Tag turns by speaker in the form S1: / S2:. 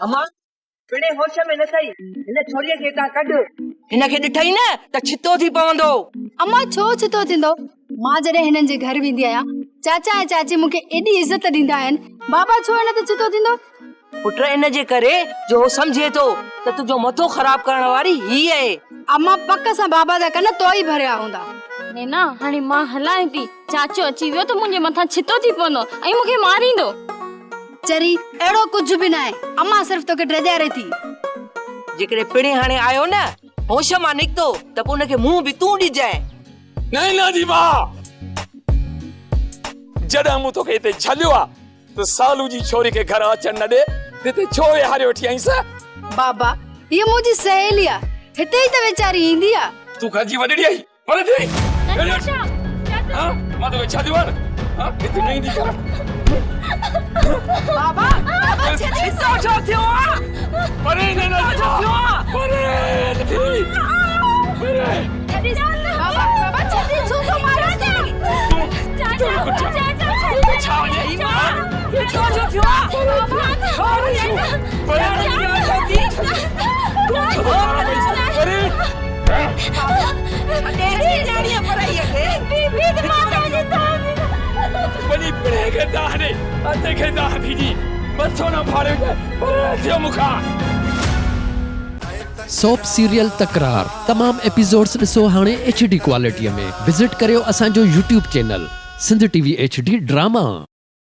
S1: امان، پڻهين هوش ۾ نه اٿئي، هن ڇوريء کي هتان ڪڍ. هن کي ڏٺئي نه ته ڇتو ٿي پوندو.
S2: امان، ڇو ڇتو ٿيندو؟ مان جڏهن هنن جي گهر ويندي آهيان، چاچا ۽ چاچي مون کي ايڏي عزت ڏيندا آهن، بابا ڇو هن تي ڇتو ٿيندو؟
S1: پٽ، ان جي ڪري جو هو سمجهي ٿو ته تنهنجو مٿو خراب ڪرڻ واري هيء آهي.
S2: امان، پڪ سان بابا جا ڪن تو ئي ڀريا هوندا.
S3: نينا، هاڻي مان هلان ٿي. چاچو اچي ويو ته منهنجي مٿان ڇتو ٿي پوندو ۽ مون کي ماريندو.
S2: چري، اهڙو ڪجهه به ناهي، امان صرف توکي ڊيڄاري ٿي.
S1: جيڪڏهن پڻهين هاڻي آيو نه، هوش مان نڪتو ته پوء ان کي منهن به تون ڏجانء.
S4: نينا جي ماء، جڏهن مون توکي هتي جهليو آ ته سالو جي ڇوري کي گهر اچڻ نه ڏي ته هتي ڇو ويهاري وٺي آئينس؟
S2: بابا، هيء منهنجي سهيلي آ، هتي ئي ته ويچاري ايندي آ.
S4: تون گهر جي وڏڙي آهين. پر ٿي ها مان توکي ڇڏيو آهي نه ها هتي نه ايندي ڪر
S1: بابا بابا ڇڏي ڇو ڇو ٿيو آ
S4: پري نه نه ڇو
S1: ٿيو آ
S4: پري نه ٿي پري
S2: ڇڏي بابا بابا ڇڏي ڇو ٿو ماريس
S4: تون چاچا ڇا وڃي
S1: ڇو ڇو ٿيو آ
S4: پري پري وڃي پڻهين کي دانهن ڏي، اتي کي دانهن ٿي ڏي، مٿو نه ڦاڙي وجهه، پري ٿيو مون کان.
S5: سوپ سيريل تڪرار تمام ايپيسوڊس ڏسو هاڻي ايڇ ڊي ڪوالٽي ۾ وزٽ ڪريو اسان جو YouTube channel Sindh T V H D drama.